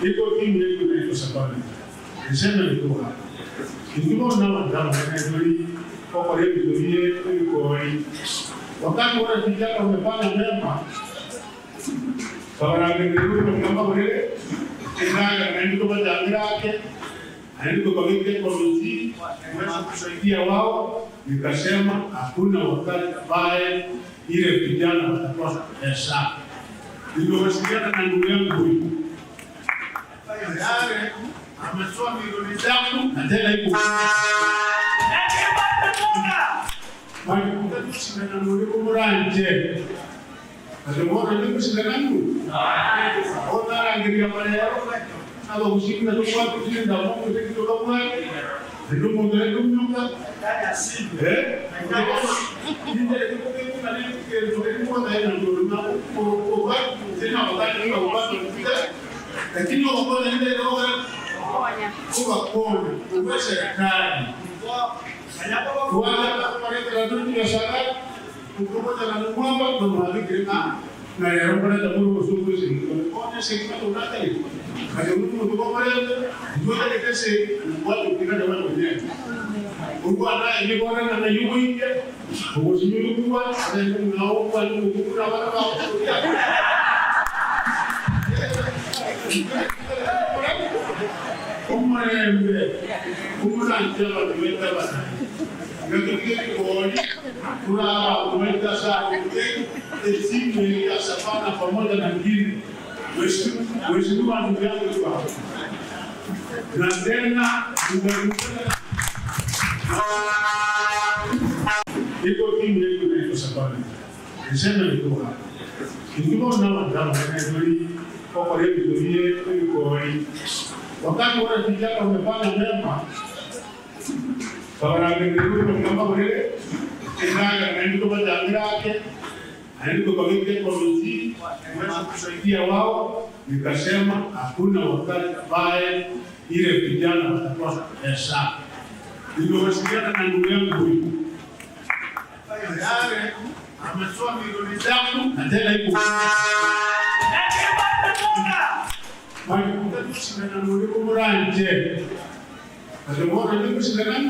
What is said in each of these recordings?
Iko timu yetu inaitwa Safari. Niseme niko hapa. Nikiona wandama nzuri kwa kwa hiyo ndio wakati wale vijana wamefanya mema kusaidia wao, nikasema hakuna wakati ambaye ile vijana watakosa pesa. Niliwasiliana na ndugu yangu huyu tayari ametoa milioni 3 na tena iko muranje lakini serikali pamoja na wengine. Mheshimiwa ndugu yangu hapa. Na tena iko timu yetu inaitwa Safari. Niseme niko hapa. Nikiona wandama nzuri kwa kwa hiyo ndio wakati wale vijana wamefanya mema kusaidia wao, nikasema hakuna wakati ambaye ile vijana watakosa pesa. Niliwasiliana na ndugu yangu huyu tayari ametoa milioni 3 na tena iko muranje serikali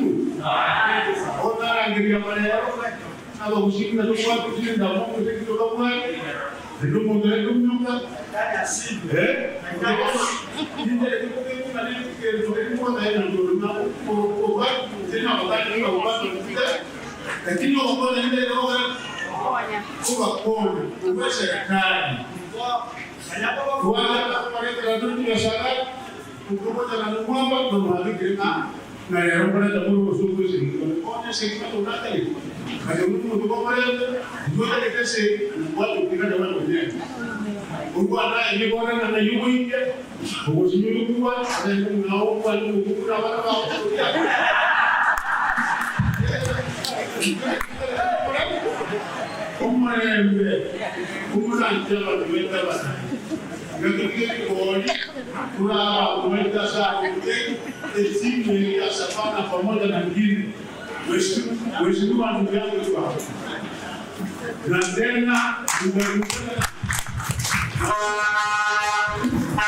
pamoja na wengine. Mheshimiwa ndugu yangu hapa. Na tena